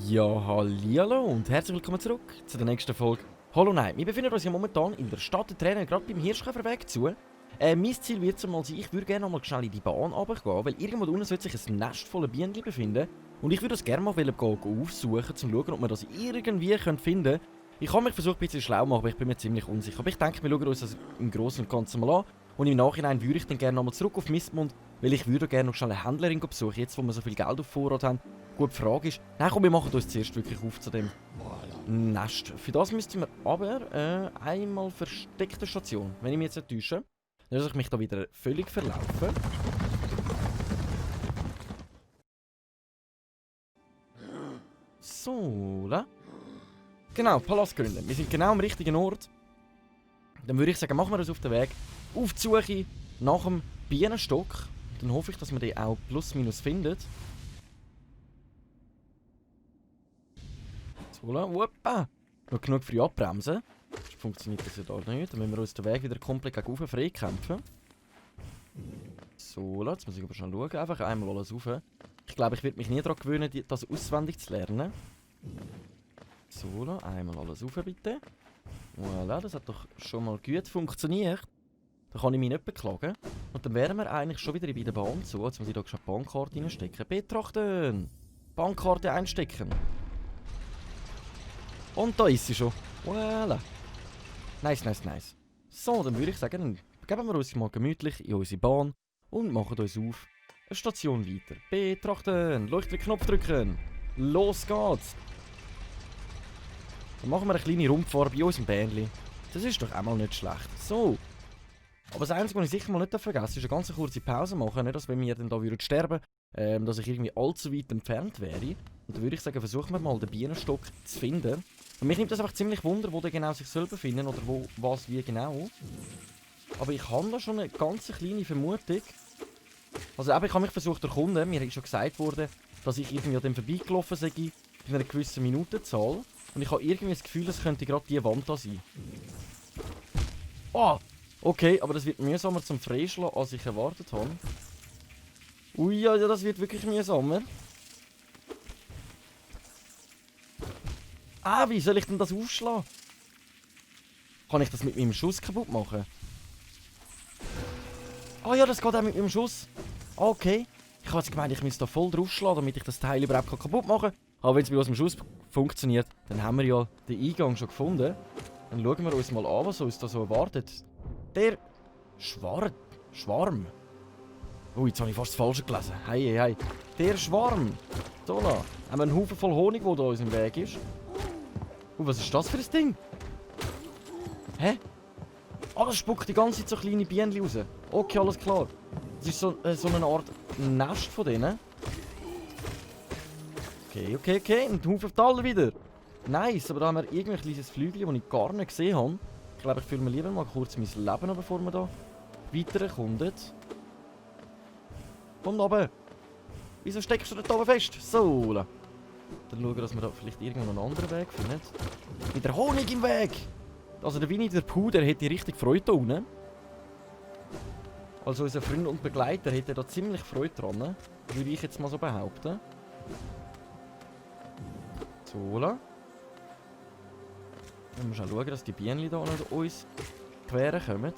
Ja, hallihallo und herzlich willkommen zurück zu der nächsten Folge Hollow Knight. Wir befinden uns ja momentan in der Stadt der Tränen, gerade beim Hirschkäferweg zu. Mein Ziel wird es mal sein, ich würde gerne noch mal schnell in die Bahn runtergehen, weil irgendwo da unten sollte sich ein Nest voller Bienen befinden. Und ich würde das gerne mal aufsuchen, um zu schauen, ob wir das irgendwie finden können. Ich habe mich versucht, ein bisschen schlau zu machen, aber ich bin mir ziemlich unsicher. Aber ich denke, wir schauen uns das im Großen und Ganzen mal an. Und im Nachhinein würde ich dann gerne nochmal zurück auf Mistmund, weil ich würde gerne noch schnell eine Händlerin besuchen, jetzt wo wir so viel Geld auf Vorrat haben. Gut, die Frage ist, nein komm, wir machen uns zuerst wirklich auf zu dem Nest. Für das müssten wir aber einmal versteckte Station, wenn ich mich jetzt nicht täusche. Dann muss ich mich da wieder völlig verlaufen. So, da. Genau, Palast gründen. Wir sind genau am richtigen Ort. Dann würde ich sagen, machen wir uns auf den Weg. Auf die Suche nach dem Bienenstock. Dann hoffe ich, dass man den auch plus minus findet. So, Wuppa. Noch genug früh abbremsen. Sonst funktioniert das ja da nicht. Dann müssen wir uns den Weg wieder komplett gegen oben freikämpfen. So, jetzt muss ich aber schon schauen. Einfach einmal alles rauf. Ich glaube, ich werde mich nie daran gewöhnen, das auswendig zu lernen. So, einmal alles rauf, bitte. Voilà, das hat doch schon mal gut funktioniert. Da kann ich mich nicht beklagen. Und dann wären wir eigentlich schon wieder bei der Bahn zu. Jetzt muss ich da schon die Bahnkarte reinstecken. Betrachten! Bahnkarte einstecken. Und da ist sie schon. Voilà. Nice, nice, nice. So, dann würde ich sagen, dann begeben wir uns mal gemütlich in unsere Bahn und machen uns auf eine Station weiter. Betrachten! Leuchtknopf drücken! Los geht's! Dann machen wir eine kleine Rundfahrt bei unserem Bähnchen. Das ist doch einmal nicht schlecht. So. Aber das Einzige, was ich sicher mal nicht vergessen ist eine ganz kurze Pause machen. Nicht, dass wenn wir dann da sterben würden, dass ich irgendwie allzu weit entfernt wäre. Und dann würde ich sagen, versuchen wir mal den Bienenstock zu finden. Und mich nimmt das einfach ziemlich wunder, wo der genau sich soll befinden oder wo, was, wie genau. Aber ich habe da schon eine ganz kleine Vermutung. Also eben, ich habe mich versucht zu erkunden. Mir ist schon gesagt worden, dass ich irgendwie an dem vorbeigelaufen sei, in einer gewissen Minutenzahl. Und ich habe irgendwie das Gefühl, es könnte gerade die Wand da sein. Oh! Okay, aber das wird mühsamer zum Freischlagen, als ich erwartet habe. Ui, ja, das wird wirklich mühsamer. Ah, wie soll ich denn das aufschlagen? Kann ich das mit meinem Schuss kaputt machen? Ah ja, das geht auch mit meinem Schuss. Ah, okay. Ich habe jetzt gemeint, ich müsste da voll draufschlagen, damit ich das Teil überhaupt kaputt machen kann. Aber wenn es bei unserem Schuss funktioniert, dann haben wir ja den Eingang schon gefunden. Dann schauen wir uns mal an, was uns da so erwartet. Der Schwarm. Ui, jetzt habe ich fast das Falsche gelesen. Hei, hei, hei. Der Schwarm. So, da haben wir einen Haufen voll Honig, der da uns im Weg ist. Was ist das für ein Ding? Hä? Ah, das spuckt die ganze Zeit so kleine Bienen raus. Okay, alles klar. Das ist so eine Art Nest von denen. Okay. Und ein Haufen Taler wieder. Nice, aber da haben wir irgendein kleines Flügel, das ich gar nicht gesehen habe. Ich glaube, ich fühle mir lieber mal kurz mein Leben, bevor wir da weiterkommen. Und oben. Wieso steckst du da oben fest? So. Dann schauen wir, dass wir da vielleicht irgendwo einen anderen Weg finden. Mit der Honig im Weg! Also der Winnie der Pooh, der hätte richtig Freude da unten. Also unser Freund und Begleiter hätte da ziemlich Freude dran. Würde ich jetzt mal so behaupten. So. Dann müssen wir schauen, dass die Bienen da nicht uns queren kommen.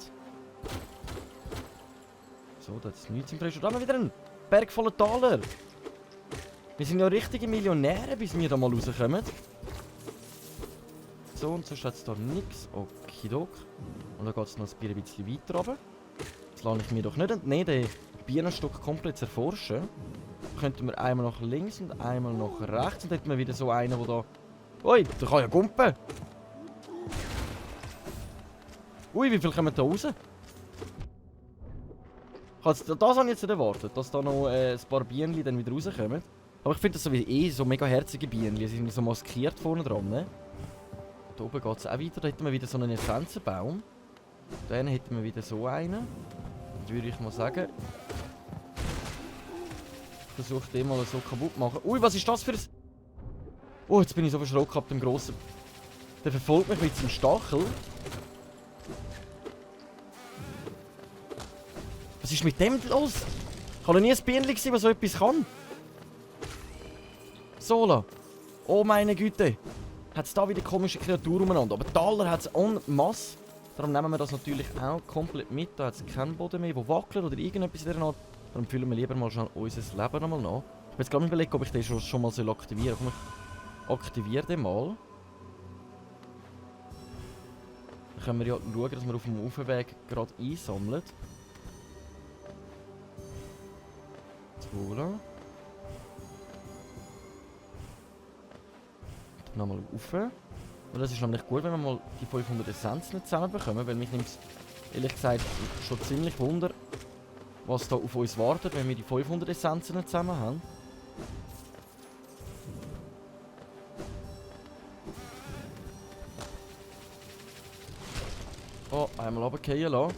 So, das ist nichts im Frisch. Und da haben wir wieder einen Berg voller Taler. Wir sind ja richtige Millionäre, bis wir da mal rauskommen. So, und sonst hat es da nichts. Okidok. Und dann geht es noch ein bisschen weiter runter. Jetzt lasse ich mir doch nicht entnehmen, den Bienenstock komplett zu erforschen. Dann könnten wir einmal nach links und einmal nach rechts. Und dann hätten wir wieder so einen, der da... Ui, der kann ja gumpen. Ui, wie viel kommen da raus? Das habe ich jetzt nicht erwartet, dass da noch ein paar Bienen dann wieder rauskommen. Aber ich finde das so mega herzige Bienen. Die sind so maskiert vorne dran. Ne? Da oben geht es auch weiter. Da hätten wir wieder so einen Essenzenbaum. Dann hätten wir wieder so einen. Dann würde ich mal sagen, ich versuche den mal so kaputt zu machen. Ui, was ist das für ein... Oh, jetzt bin ich so verschrocken ab dem grossen... Der verfolgt mich mit seinem Stachel. Was ist mit dem los? Kann doch nie ein Bienchen sein, das so etwas kann. Sola. Oh meine Güte. Hat es da wieder komische Kreaturen umeinander. Aber Taler hat es en masse. Darum nehmen wir das natürlich auch komplett mit. Da hat es keinen Boden mehr, der wackelt oder irgendetwas in der Art. Darum füllen wir lieber mal schnell unser Leben nochmal nach. Ich bin jetzt gerade überlegen, ob ich den schon mal aktivieren soll. Komm, ich aktiviere den mal. Dann können wir ja schauen, dass wir auf dem Aufweg gerade einsammeln. Voilà. Dann nochmal rauf. Und das ist nämlich gut, wenn wir mal die 500 Essenzen zusammenbekommen, weil mich nimmt es ehrlich gesagt schon ziemlich Wunder, was da auf uns wartet, wenn wir die 500 Essenzen zusammen haben. Oh, einmal runterfallen lassen.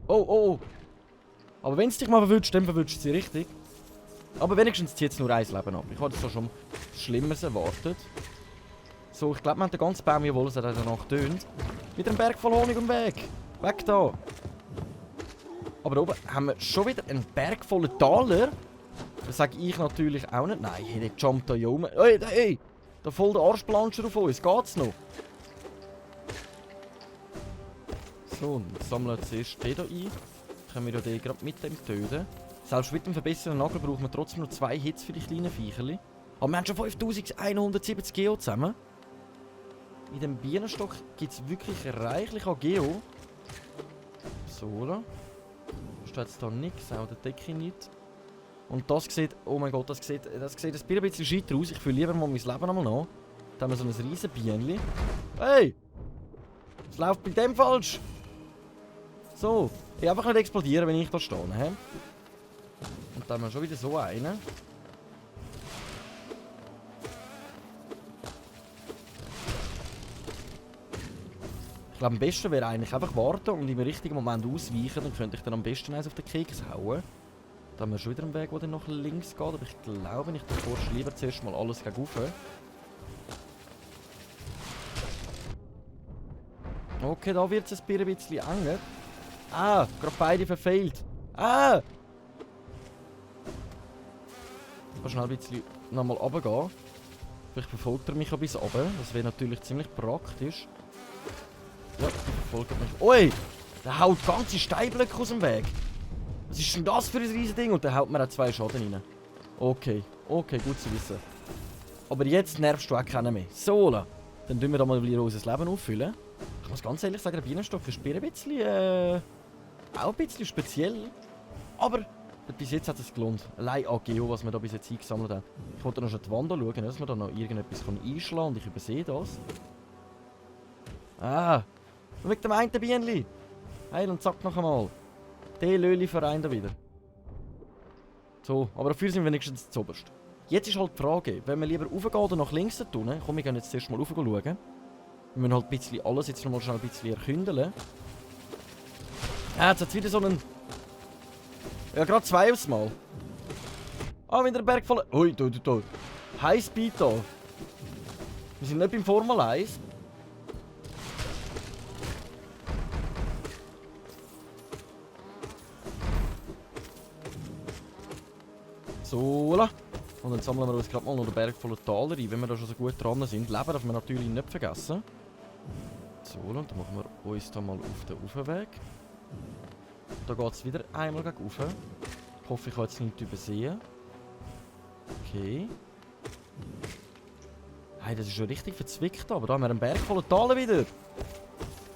Oh, oh, oh. Aber wenn es dich mal verwünscht, dann verwünscht sie richtig. Aber wenigstens zieht es nur ein Leben ab. Ich hatte so schon Schlimmeres erwartet. So, ich glaube, wir haben den ganzen Baum, jawohl, es hat danach tönt. Wieder ein Berg voll Honig am Weg. Weg da. Aber oben haben wir schon wieder einen Berg voller Taler. Das sage ich natürlich auch nicht. Nein, hey, der jumpt da ja rum. Hey, da voll der Arschplanscher auf uns. Geht's noch? So, dann sammeln wir zuerst den hier ein. Können wir ja den gerade mit dem töten. Selbst mit dem verbesserten Nagel brauchen wir trotzdem noch 2 Hits für die kleinen Viecherli. Aber wir haben schon 5170 Geo zusammen. In dem Bienenstock gibt es wirklich reichlich an Geo. So, da steht jetzt da nichts, auch der Decke nicht. Und das sieht, oh mein Gott, das sieht ein bisschen scheiter aus. Ich fühle lieber mal mein Leben einmal nach. Da haben wir so ein riesen Bienenli. Hey! Es läuft bei dem falsch! So, ich einfach nicht explodieren, wenn ich da stehe. He? Und dann haben wir schon wieder so einen. Ich glaube, am besten wäre eigentlich einfach warten und im richtigen Moment ausweichen. Dann könnte ich dann am besten eins auf den Keks hauen. Dann haben wir schon wieder einen Weg, der dann nach links geht. Aber ich glaube, ich beforsche lieber zuerst mal alles gegen rauf. Okay, da wird es ein bisschen enger. Ah, gerade beide verfehlt. Ah! Ich kann schnell ein bisschen nochmal runtergehen. Vielleicht verfolgt er mich ein bisschen runter. Das wäre natürlich ziemlich praktisch. Ja, er verfolgt mich. Ui! Der haut ganze Steinblöcke aus dem Weg. Was ist denn das für ein riesiges Ding? Und der haut mir auch 2 Schaden rein. Okay, okay, gut zu wissen. Aber jetzt nervst du auch keinen mehr. So, dann tun wir da mal wieder unser Leben auffüllen. Ich muss ganz ehrlich sagen, der Bienenstock ist ein bisschen, auch ein bisschen speziell. Aber bis jetzt hat es gelohnt. Allein an Geo, was wir da bis jetzt eingesammelt haben. Ich wollte noch schon die Wand anschauen, dass man da noch irgendetwas einschlagen kann und ich übersehe das. Ah, mit dem einen Bienenli. Heil und zack noch einmal. Den Löli-Verein da wieder. So, aber dafür sind wir wenigstens zuoberst. Jetzt ist halt die Frage, wenn wir lieber raufgehen oder nach links tun. Komm, wir gehen jetzt zuerst mal rauf schauen. Wir müssen halt ein bisschen alles jetzt noch mal schnell ein bisschen erkündeln. Ah, jetzt hat es wieder so einen... Ja, gerade 2 aufs Mal. Ah, wieder ein Berg voll... Ui, da. Highspeed da. Wir sind nicht beim Formel 1. So, und dann sammeln wir uns gerade mal noch den Berg voller Taler ein, wenn wir da schon so gut dran sind. Leben darf man natürlich nicht vergessen. So, und dann machen wir uns da mal auf den Aufweg. Da geht es wieder einmal gegen rauf. Ich hoffe, ich habe jetzt nichts übersehen. Okay. Hey, das ist schon richtig verzwickt, aber da haben wir einen Berg voller Taler wieder.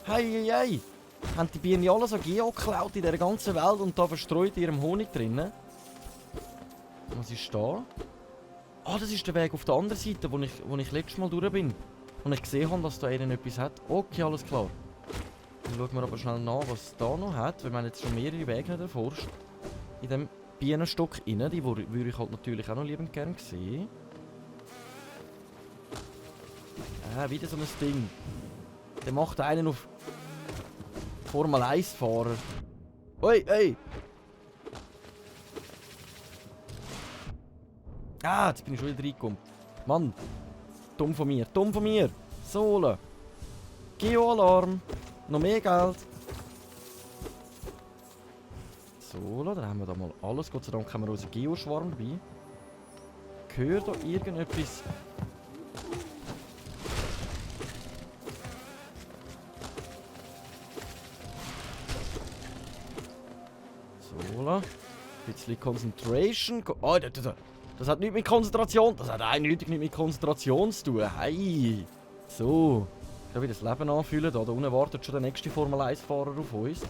Hey. Haben die Bienen alle so Geo geklaut in dieser ganzen Welt und da verstreut in ihrem Honig drinnen? Was ist da? Ah, das ist der Weg auf der anderen Seite, wo ich letztes Mal durch bin. Und ich gesehen habe, dass da etwas hat. Okay, alles klar. Dann schauen wir aber schnell nach, was es da noch hat. Wir haben jetzt schon mehrere Wege nicht erforscht. In dem Bienenstock rein. Die würde ich halt natürlich auch noch liebend gerne sehen. Ah, wieder so ein Ding. Der macht einen auf Formel 1 Fahrer. Ui, ey! Ah, jetzt bin ich schon wieder reingekommen. Mann, dumm von mir. Solo. Geo-Alarm. Noch mehr Geld. So, dann haben wir da mal alles. Gott sei Dank haben wir unseren Geoschwarm dabei. Gehört da irgendetwas? So, ein bisschen Concentration. Oh, das hat nichts mit Konzentration. Das hat eindeutig nichts mit Konzentration zu tun. Hey. So. Ich kann wieder das Leben anfühlen. Da unten wartet schon der nächste Formel 1-Fahrer auf uns.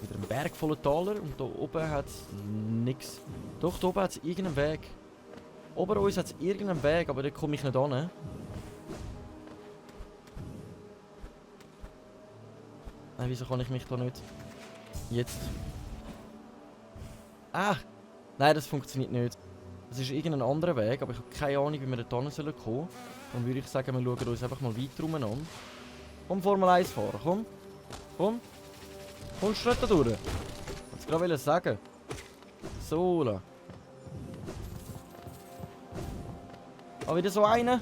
Wieder ein Berg voller Taler. Und da oben hat es nichts. Doch, da oben hat es irgendeinen Weg. Ober uns hat es irgendeinen Weg, aber da komme ich nicht an. Nein, wieso kann ich mich da nicht... Jetzt... Ah! Nein, das funktioniert nicht. Das ist irgendein anderer Weg, aber ich habe keine Ahnung, wie wir da kommen sollen. Dann würde ich sagen, wir schauen uns einfach mal weiter an. Komm, Formel 1 fahren, komm. Komm. Kommst du nicht da durch? Ich wollte es gerade sagen. So, la. Ah, wieder so einer.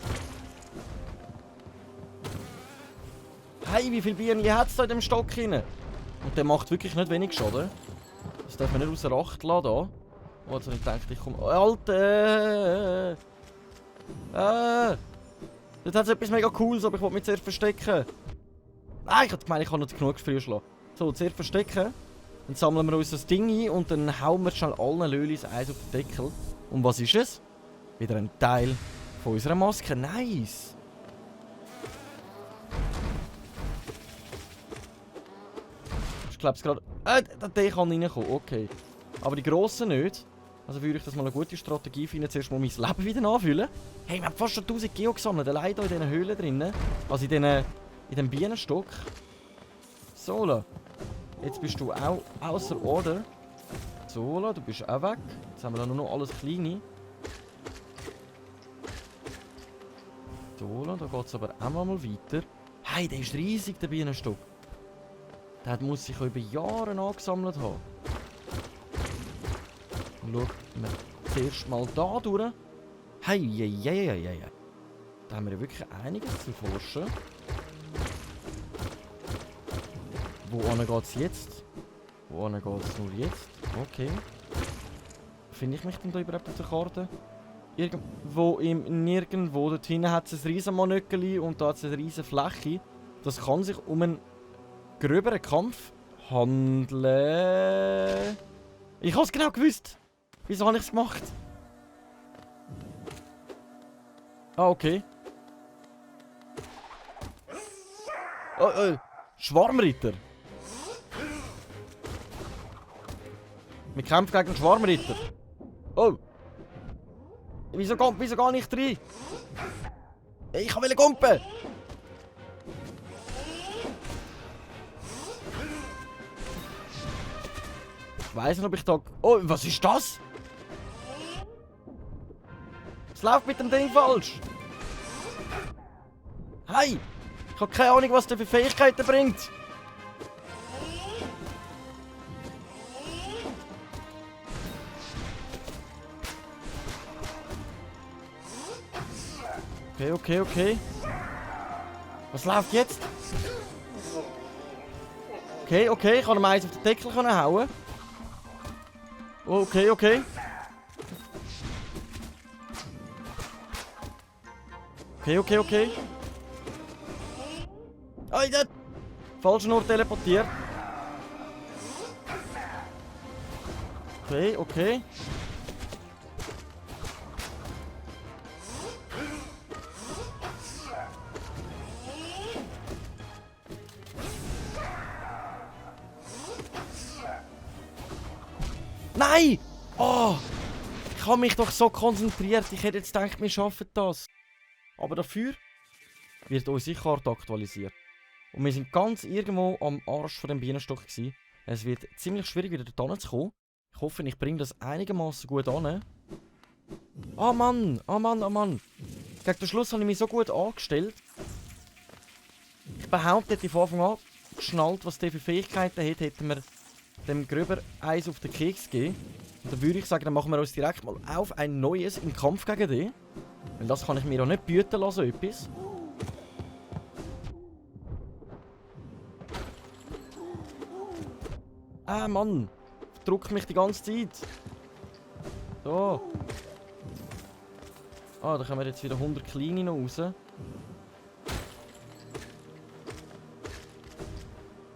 Hey, wie viele Bienen hat es da in dem Stock drin? Und der macht wirklich nicht wenig Schaden. Das darf man nicht außer Acht lassen da. Oh, jetzt habe ich gedacht, ich komme... Alter! Dort hat es etwas mega Cooles, aber ich wollte mich zuerst verstecken. Nein, ich habe gemeint, ich kann nicht genug früh schlagen. So, zuerst verstecken. Dann sammeln wir uns das Ding ein und dann hauen wir schnell allen Lölis Eis auf den Deckel. Und was ist es? Wieder ein Teil von unserer Maske. Nice! Ich glaube es gerade... der kann reinkommen, okay. Aber die grossen nicht. Also würde ich das mal eine gute Strategie finden, zuerst mal mein Leben wieder anfüllen. Hey, wir haben fast schon 1000 Geo gesammelt, allein hier in diesen Höhlen drinnen. Also in diesem Bienenstock. So, jetzt bist du auch außer Order. So, du bist auch weg. Jetzt haben wir da nur noch alles Kleine. So, da geht es aber auch mal weiter. Hey, der ist riesig, der Bienenstock. Der muss sich über Jahre angesammelt haben. Schauen wir zuerst mal da durch. Hey. Da haben wir ja wirklich einiges zu forschen. Wohin geht es jetzt? Wohin geht es nur jetzt? Okay. Finde ich mich denn da überhaupt auf der Karte? Nirgendwo. Dort hinten hat es ein riesen Manöckeli und da hat es eine riesen Fläche. Das kann sich um einen gröberen Kampf handeln. Ich habe es genau gewusst. Wieso habe ich es gemacht? Ah, okay. Schwarmritter. Wir kämpfen gegen einen Schwarmritter. Oh. Wieso gar nicht rein? Ich will kumpen. Ich weiss nicht, ob ich da... Oh, was ist das? Es läuft mit dem Ding falsch. Hey! Ich habe keine Ahnung, was der für Fähigkeiten bringt. Okay. Was läuft jetzt? Okay, ich kann ihm eins auf den Deckel hauen. Okay. Okay. Alter! Falsch nur teleportiert. Okay. Nein! Oh! Ich habe mich doch so konzentriert. Ich hätte jetzt gedacht, wir schaffen das. Aber dafür wird unsere Karte aktualisiert. Und wir sind ganz irgendwo am Arsch von dem Bienenstock gewesen. Es wird ziemlich schwierig, wieder dort zu kommen. Ich hoffe, ich bringe das einigermaßen gut an. Oh Mann! Gegen den Schluss habe ich mich so gut angestellt. Ich behaupte, hätte ich von Anfang an geschnallt, was der für Fähigkeiten hat, hätten wir dem Gröber Eis auf den Keks gegeben. Und dann würde ich sagen, dann machen wir uns direkt mal auf ein neues im Kampf gegen den. Weil das kann ich mir auch nicht bieten lassen, etwas. Mann. Drückt mich die ganze Zeit. So. Da kommen jetzt wieder 100 Kleine noch raus.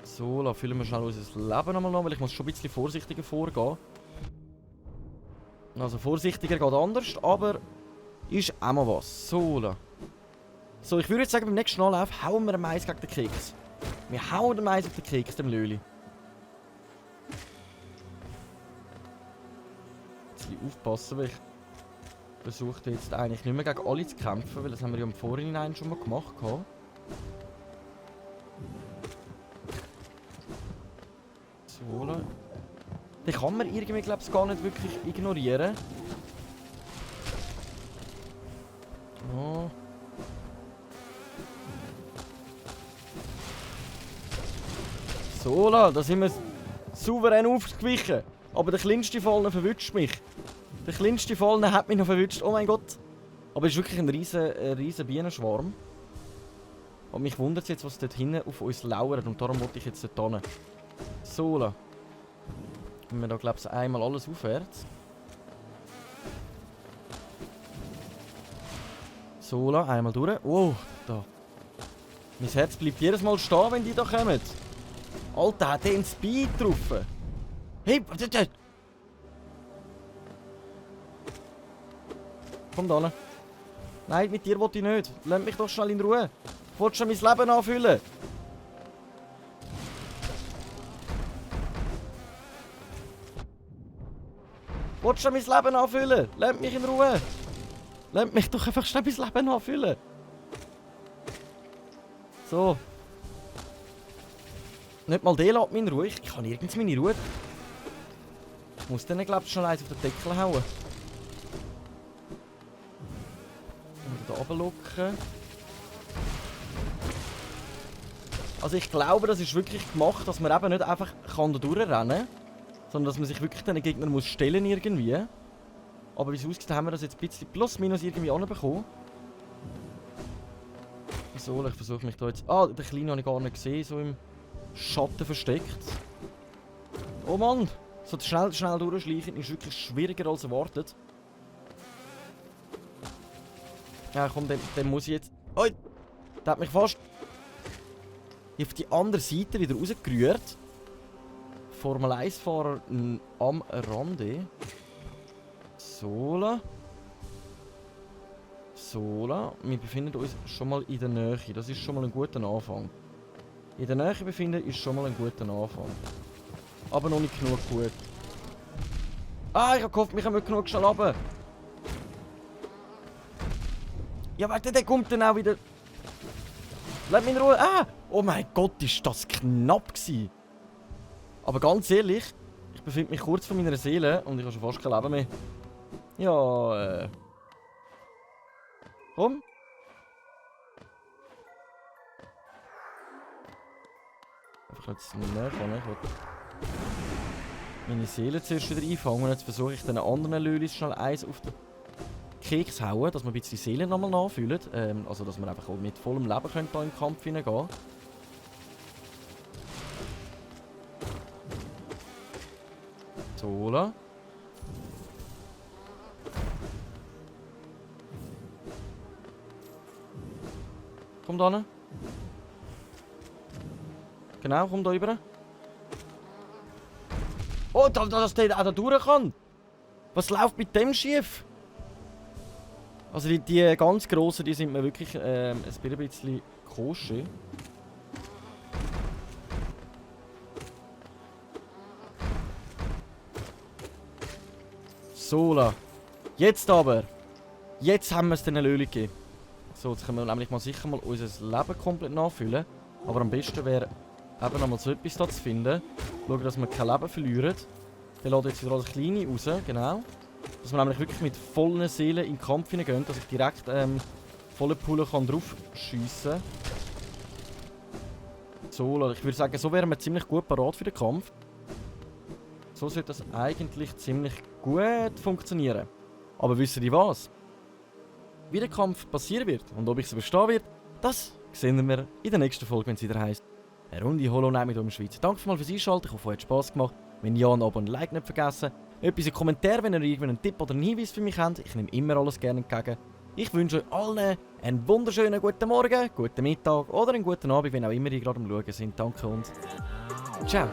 So, dann füllen wir schnell unser Leben nochmal nach, weil ich muss schon ein bisschen vorsichtiger vorgehen. Also vorsichtiger geht anders, aber ist auch mal was. So, so, ich würde jetzt sagen, beim nächsten Anlauf hauen wir den Mais gegen den Keks. Wir hauen den Mais auf den Keks, dem Löli. Jetzt aufpassen, weil ich versuche jetzt eigentlich nicht mehr gegen alle zu kämpfen, weil das haben wir ja im Vorhinein schon mal gemacht. So, den kann man irgendwie, glaube ich, gar nicht wirklich ignorieren. Oh. So, da sind wir souverän aufgewichen. Aber der kleinste Fallen verwünscht mich. Der kleinste Fallen hat mich noch verwünscht. Oh mein Gott. Aber es ist wirklich ein riesen Bienenschwarm. Und mich wundert es jetzt, was dort hinten auf uns lauert. Und darum wollte ich jetzt dort hin. So, wenn wir da, glaube ich, einmal alles aufwärts. So, einmal durch. Oh, da. Mein Herz bleibt jedes Mal stehen, wenn die da kommen. Alter, hat der einen Speed drauf. Hey, komm da. Nein, mit dir will ich nicht. Lass mich doch schnell in Ruhe. Ich will schon mein Leben anfüllen. Ich will schon mein Leben anfüllen. Lass mich in Ruhe. Lass mich doch einfach schnell mein Leben anfüllen. So. Nicht mal der lässt mich in Ruhe. Ich kann nirgends meine Ruhe. Ich muss dann, glaube ich, schon eins auf den Deckel hauen. Und da runterlocken. Also ich glaube, das ist wirklich gemacht, dass man eben nicht einfach da durchrennen kann, sondern dass man sich wirklich den Gegner muss stellen irgendwie. Aber wie es aussieht, haben wir das jetzt ein bisschen plus minus irgendwie anbekommen. So, ich versuche mich da jetzt... den Kleinen habe ich gar nicht gesehen, so im Schatten versteckt. Oh Mann! So schnell durchschleichen ist wirklich schwieriger als erwartet. Ja komm, den muss ich jetzt... Oh! Der hat mich fast... auf die andere Seite wieder rausgerührt. Formel 1-Fahrer am Rande. So. Wir befinden uns schon mal in der Nähe. Das ist schon mal ein guter Anfang. In der Nähe befinden ist schon mal ein guter Anfang. Aber noch nicht genug gut. Ich habe gehofft, wir kommen genug schnell runter. Ja, warte, der kommt dann auch wieder... Lass mich in Ruhe. Oh mein Gott, ist das knapp gewesen. Aber ganz ehrlich, ich befinde mich kurz vor meiner Seele und ich habe schon fast kein Leben mehr. Ja, Komm. Einfach jetzt nicht näher kommen. Ich will meine Seele zuerst wieder einfangen und jetzt versuche ich den anderen Lölis schnell eins auf den Keks hauen, dass wir ein bisschen die Seele nochmal nachfühlen. Also, dass wir einfach auch mit vollem Leben können da in den Kampf hineingehen. So. Komm da hin. Genau, komm da rüber. Oh, dass der auch da durch kann. Was läuft mit dem schief? Also die ganz grossen, die sind mir wirklich ein bisschen koscher. So, jetzt aber. Jetzt haben wir es den Löli gegeben. So, jetzt können wir nämlich mal sicher mal unser Leben komplett nachfüllen. Aber am besten wäre eben nochmal so etwas da zu finden. Schauen, dass wir kein Leben verlieren. Der lädt jetzt wieder alles Kleine raus, genau. Dass wir nämlich wirklich mit vollen Seelen in den Kampf hineingehen, dass ich direkt volle Pulle drauf schiessen kann. So, ich würde sagen, so wären wir ziemlich gut parat für den Kampf. So sollte das eigentlich ziemlich gut funktionieren. Aber wisst ihr was? Wie der Kampf passieren wird und ob ich es überstehen wird, das sehen wir in der nächsten Folge, wenn es wieder heisst: eine Runde Hollow Knight mit uns Schweiz. Danke mal fürs Einschalten, ich hoffe, es hat Spass gemacht. Wenn ja, ein Abo und ein Like nicht vergessen. Etwas in den Kommentaren, wenn ihr irgendeinen Tipp oder einen Hinweis für mich habt. Ich nehme immer alles gerne entgegen. Ich wünsche euch allen einen wunderschönen guten Morgen, guten Mittag oder einen guten Abend, wenn auch immer ihr gerade am Schauen sind. Danke und ciao.